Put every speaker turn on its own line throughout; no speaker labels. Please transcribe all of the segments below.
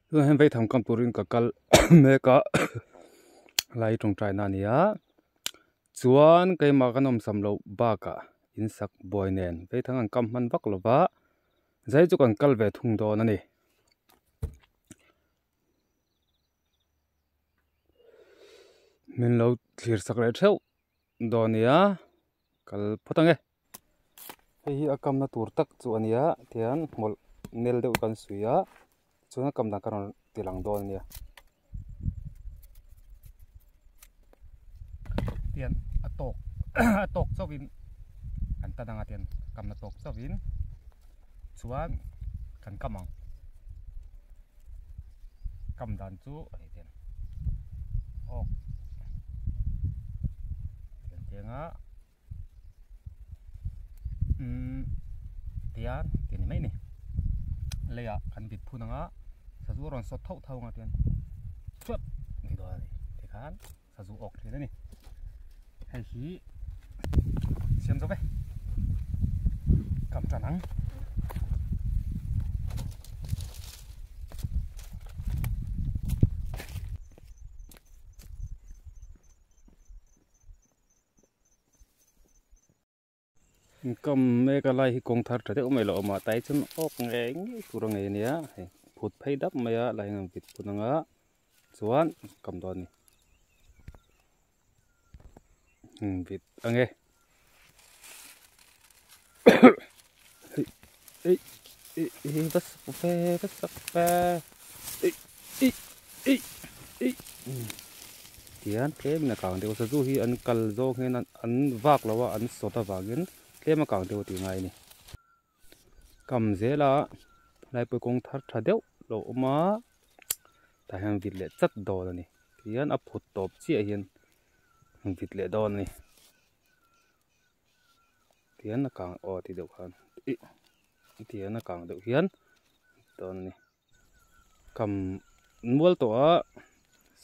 Tunah hian vaitham kam turin ka kal mek a lai tawngtai na a ni a chuan keimah kan awmsam loh bakah in sak buai nen vaithang an kam hman vak lo va zai chu kan kal ve thung dawn a ni. Min lo thlir sak leh theuh dawn a nia kal phawt ang e. Hei hi a kamna tur tak chu a nia tihian hmawlh nel deuh kan suih a chuan a kam dan ka rawn ti lang dawn a nia. Tihian a tawk a tawk chauhin kan tan anga tihian kamna tawk chauhin chuan kan kam ang kam dan chu hei tihian awk tihian tianga. Umm tian ti ni mai ni leiah kan bit phun anga sazu a rawn sawt thauh thauh anga tian chuap ti dawn a ni tikhan sazu awk thin a ni hei hi siam zo ve kam tan ang. Kam mek a lai hi kawng thar tha deuh mai lo awm a tai chuan awk ngei ngei tur a ngei ania hei phut phei dap mai a lai hian vit phun anga chuan kam dawn a ni umm vit ang e hei ei ei va sak ve va sak ve ei ei ei ei tihian tlemin a kang deuh a sazu hi an kal zawng hian an vak lo a an sawt avangin tlem a kang deuh a tih ngai a ni kam zela laipui kawng thar tha deuh lo awm a tah hian vit leh chat dawn a ni tihian a phut tawp chiah hian vit leh dawn a ni. Tihian a kang aw ti deuh khan ih tihian a kang deuh hian dawn a ni kam mual tawh a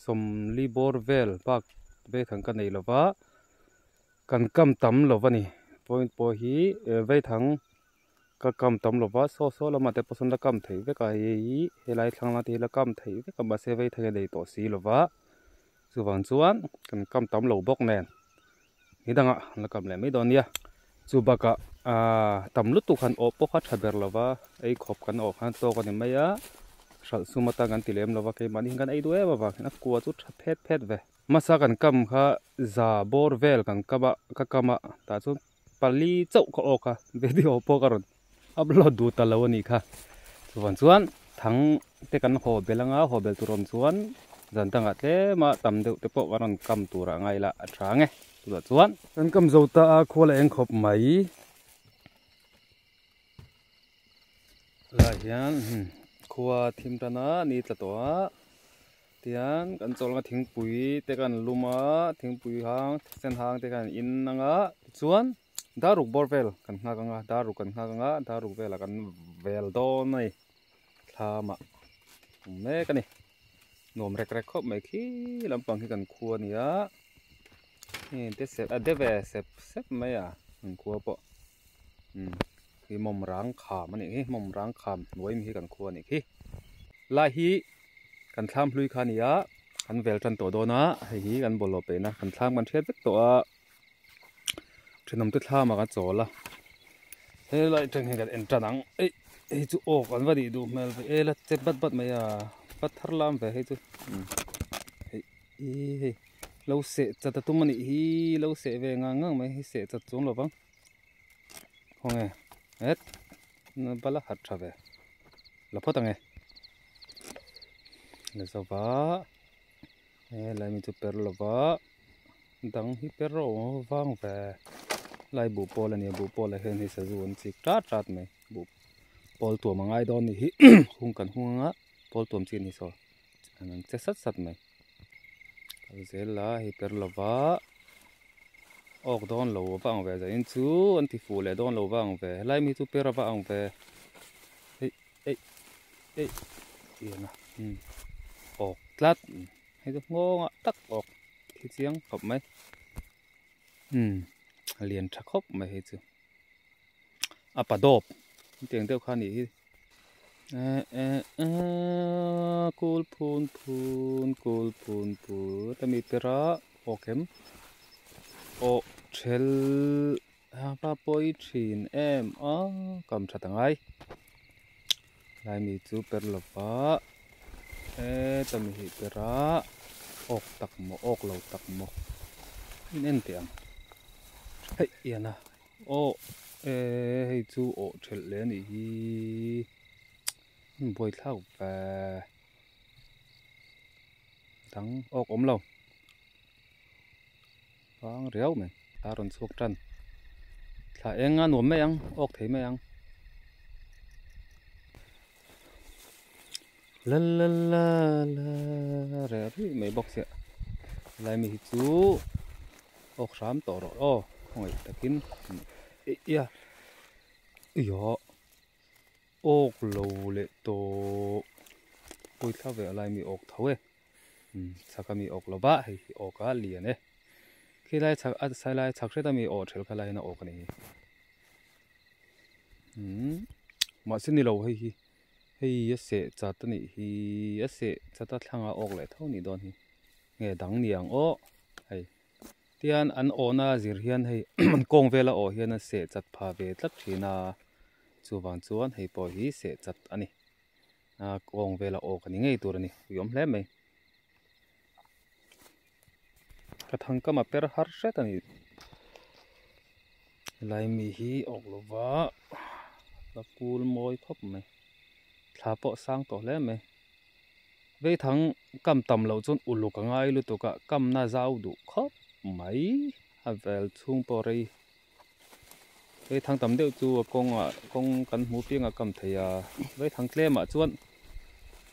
sawmli bawr vel bak vaithang ka nei lova kan kam tam lo a ni point pawh hi vaithang ka kam tam lova saw saw lamah te pawh sawn la kam theih vek a hei hi helai thlang lam te hi la kam theih vek a mahse vaithang a nei tawh si lova chuvang chuan kan kam tam lo bawk nen. Ni dangah an la kam leh mai dawn nia. Chu bakah aaa tam lutuk han awh pawh kha tha ber lo va, ei khawp kan awh khan tawk a ni mai a, hralh sum atan kan ti lem lo va, keimahni hian kan ei duh em avang hian a kua chu tha phet phet ve. Hmasa kan kam kha za bawr vel kan kam a, ka kam a, tah chuan pali chauh ka awk a, video pawh ka rawn upload duh ta lo a nih kha. Chuvang chuan thang te kan haw bel anga, haw bel tur awm chuan zan dangah tlema tam deuh te pawh kan rawn kam turah ngai ila a tha ang e. Chutah chuan kan kam zo ta a, khual a eng khawp mai. Lai hian khua thim tan a, ni tla tawh a, tihian kan chawl anga thingpui te kan lum a, thingpui hang sen hang te khan in anga tichuan Daruk bawr vel kan nghak anga daruk kan nghak anga daruk velah kan vel dawn a ni thlamah awm mek a ni nuam rek rek khawp mai khi lampang hi kan khua a ni a heng te sep a de ve sep sep mai a kan khua pawh umm hi mawm rang kham a nih hi mawm rang kham hnuai mi hi kan khua a nih khi lai hi kan thlam hlui kha a ni a kan vel tan tawh dawn a hei hi kan bawlhhlawh peihna kan thlam kan hriat vek tawh a. Thenawm te thlam ah ka chawl a helai atang hian kan en tan ang eih hei chu awk an va nih duh hmel ve e la che bat bat mai a va thar lam ve hei chu hei ih hei lo seh chat a tum a nih hi lo seh ve ngang ngang mai hei seh chat chuang lovang khawnge het bala hat tha ve la phawt ang e la zova helai mi chu per lova. Dang hi per rawh awm vang ve lai buh pawl a nia buh pawl ah hian hei sazu an chik tat tat mai buh pawl tuam a ngai dawn a nih hi hung kan hung anga pawl tuam chi a ni saw an che sat sat mai kal zel a hei per lova awk dawn lo a va ang ve zanin chu an ti fuh leh dawn lo va ang ve helai mi chu per a va ang ve hei eih eih tiang a awk tlat. Hei chu nghawngah tak awk thi chiang khawp mai umm a lian tha khawp mai hei chu a pa dawp hetiang deuh kha a nih hi eh eh eh. kul phun phun kul phun phun ta mi pera awk em awh thel a pawi thin em a kam tha ta ngai lai mi chu per lova heta mi hi pera awk tak maw awk lo tak maw in en teh ang hei ian a aw eh hei chu awh thelh leh a nih hi buaithlak ve dang awk awm lo vang riau mai a rawn chhuak tan thla eng a nuam mai ang awk thei mai ang la la la la reh ruih mai bawk sia helai mi hi chu awk hram tawh rawh aw khawngaih takin ia ia awk lo leh tawh pawi thla ve a lai mi awk tho e chhak a mi awk lo va hei hi awk a lian e khilai chhak a sailai chhak hret a mi awh ṭhelh kha lai hian a awk a ni hi mahse ni lo hei hi hei a seh chat a nih hi a seh chat a thlangah awk leh tho a nih dawn hi nge dang ni ang aw hei tihian an awhna zir hian hei an kawng vela awh hian a seh chat pha ve tlat thin a chuvang chuan hei pawh hi seh chat a ni a kawng vela awk a ni ngei tur a ni ui awm hle mai ka thangkam a per har hret a ni helai mi hi awk lova la kul mawi khawp mai thla pawh a sang tawh hle mai veithang kam tam loh chuan uluk a ngai lutuk a kamna zau duh khawp mai a vel chhung pawh rei veithang tam deuh chu a kawngah kawng kan hmu piang a kam thei a veithang tlemah chuan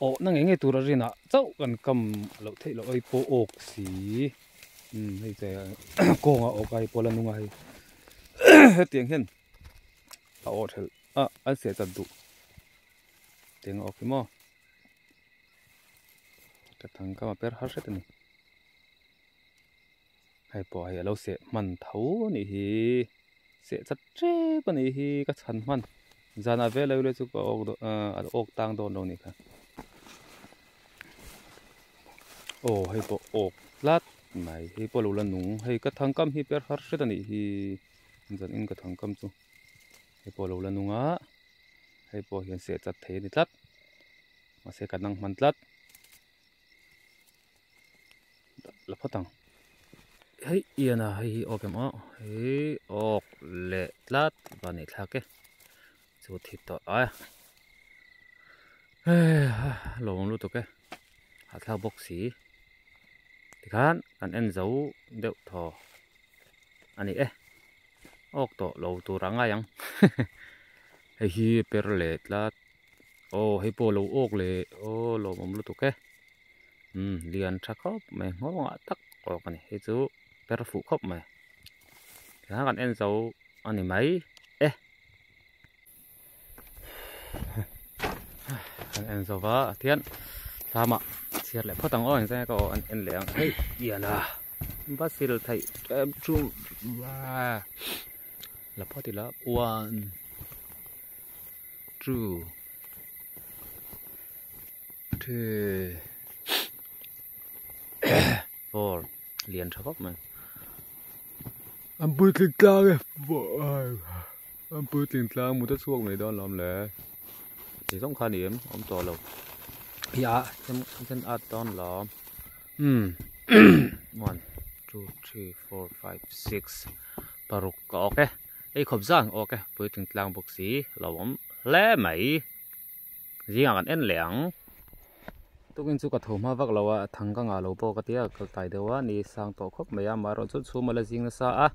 awhna ngei ngei tur a rinah chauh kan kam loh theih loh ai pawh awk si umm hei che kawngah awk ai pawh la nung a hei hetiang hian a awh thelh a an seh chat duh tiang a awk hi maw ka thang kam a per har hret a ni hei pawh hei a lo seh hman tho a nih hi seh chat tep a nih hi ka chhan hman zanah vel lo chu ka awk dawn ahh a awk tang dawn lo a nih kha aw hei pawh awk tlat mai hei pawh a lo la nung hei ka thang kam hi per har hret a nih hi zan in ka thang kam chu hei pawh a lo la nung a hei pawh hian seh chat thei a ni tlat mahse ka nang hman tlat la phawt ang hei ian a hei hi awk em aw hei awk leh tlat va nei thlak e chu thi tawh a hei ha lo awm lutuk e hahthlak bawk si tikhan kan en zo deuh thaw a ni e awk tawh lo tur a ngai ang hei hi per leh tlat. Aw hei pawh lo awk leh aw lawmawm lutuk e umm lian tha khawp mai nghawngah tak awk a ni hei chu per fuh khawp mai tihian kan en zo a ni mai e kan en zo va tihian thlamah chhiar leh phawt ang aw engzai ka aw an en leh ang hei lian a basil theih tlem chu la phawt ila one. Two three four lian tha khawp mai an puitling tlang e an puitling tlang mut a chhuak mai dawn lawm le ti zawng kha ni em awm tawh lo hi a then at dawn lawm umm one two three four five six paruk ka awk e. Ei khawp zan awk e puitling tlang bawk si lo awm hle mai zingah kan en leh ang tukin chu ka tho hma vak lo a thang ka ngah lo pawh ka tia ka kai deuh a ni sang tawh khawp mai a amaherawh chu chhum a la zing nasa a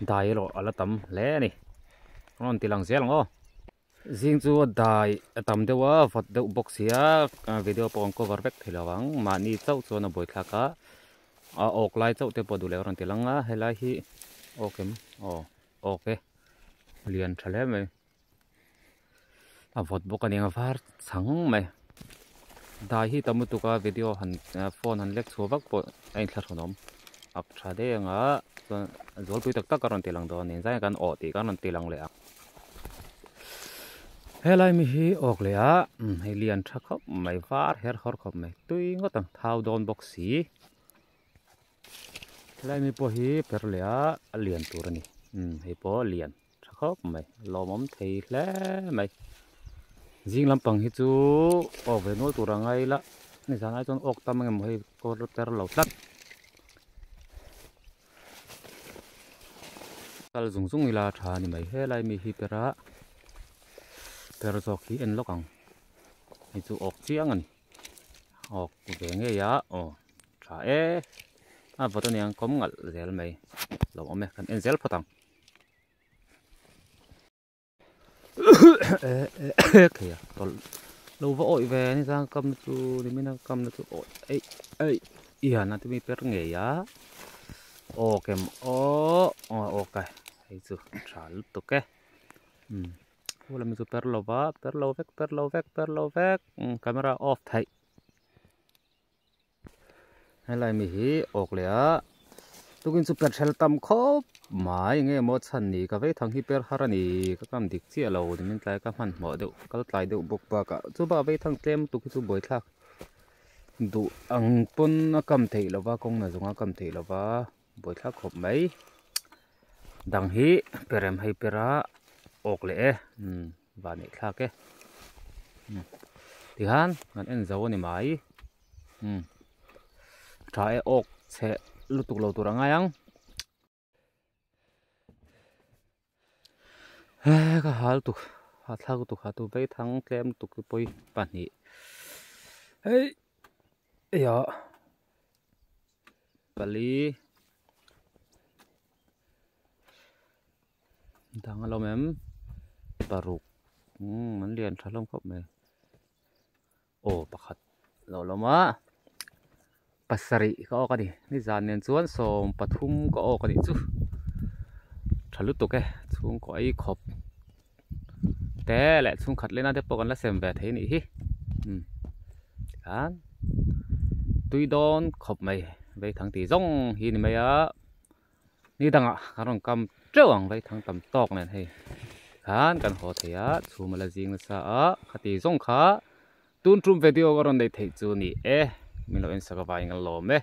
dai erawh a la tam hle a ni a rawn ti lang zel ang aw. Zing chu a dai a tam deuh a vawt deuh bawk si a video pawh an cover vek thei lo ang mahni chauh chuan a buaithlak a a awk lai chauh te pawh duh leh a rawn ti lang a helai hi awk em aw awk e lian tha hle mai a vawt bawk a nia var chhang mai dai hi tam lutuk a video han phone han lek chhuah vak pawh a inthlahrun awm ak tha daih ang a chuan zualpui tak tak a rawn ti lang dawn a ni zai kan awh tih kan rawn ti lang leh ang. Helai mi hi awk leh a hei lian tha khawp mai var her hawr khawp mai tui ngawt ang thau dawn bawk si. Helai mi pawh hi per leh a a lian tur a ni hei pawh lian tha khawp mai lawmawm thei hle mai. Zing lampang hi chu awk ve nual tur a ngai la nizan ai chuan awk tam engemaw hei kawr per lo tlat. Kal zung zung ila tha a ni mai helai mi hi pera per zawk hi en lawk ang hei chu awk chiang a ni awk ve ngei a aw tha e a vawt aniang kawm ngalh zel mai lo awm e kan en zel phawt ang. Thei a tawlh lo va awih ve ni chuan kam na chu nimin a kam na chu awih eih eih hian a timi per ngei a aw kem aw aw ka hei chu tha lutuk e umm khu lam hi chu per lo va per lo vek per lo vek per lo vek camera off theih. Helai mi hi awk leh a tukin chu per hrel tam khawp mai nge maw chhan ni ka vei thang hi per har a ni ka kam dik chiah lo nimin tlai ka hmanhmawh deuh kal tlai deuh bawk bakah chu bak vei thang tlem tuk hi chu buaithlak duh ang pawn a kam theih lova kawng na zawnga kam theih lova buaithlak khawp mai dang hi perem hei pera awk leh e umm van neih thlak e tihian kan en zo a ni mai. Umm tha e awk chhe lutuk lo tur a ngai ang he ka hal tuk ha thlak lutuk ha tu vei thang tlem lutuk hi pawi pahnih hei eia pali dang a lo awm em paruk umm an lian tha hlawm khawp mai. Aw pakhat lo lawm a pasarih ka awk a ni nizan nen chuan 13 ka awk a nih chu tha lutuk e chhungkaw ei khawp te leh chhungkhat lena te pawh kan la sem ve thei a nih hi umm tikhan tui dawn khawp mai veithang tih zawng hi a ni mai a. Ni dangah kan rawn kam teuh ang vaithang tam tawk nen hei khan kan haw thei a chhum a la zing nasa a khati zawng kha tun tum video ka rawn neih theih chu ni e min lo en sak avangin ka lawm e.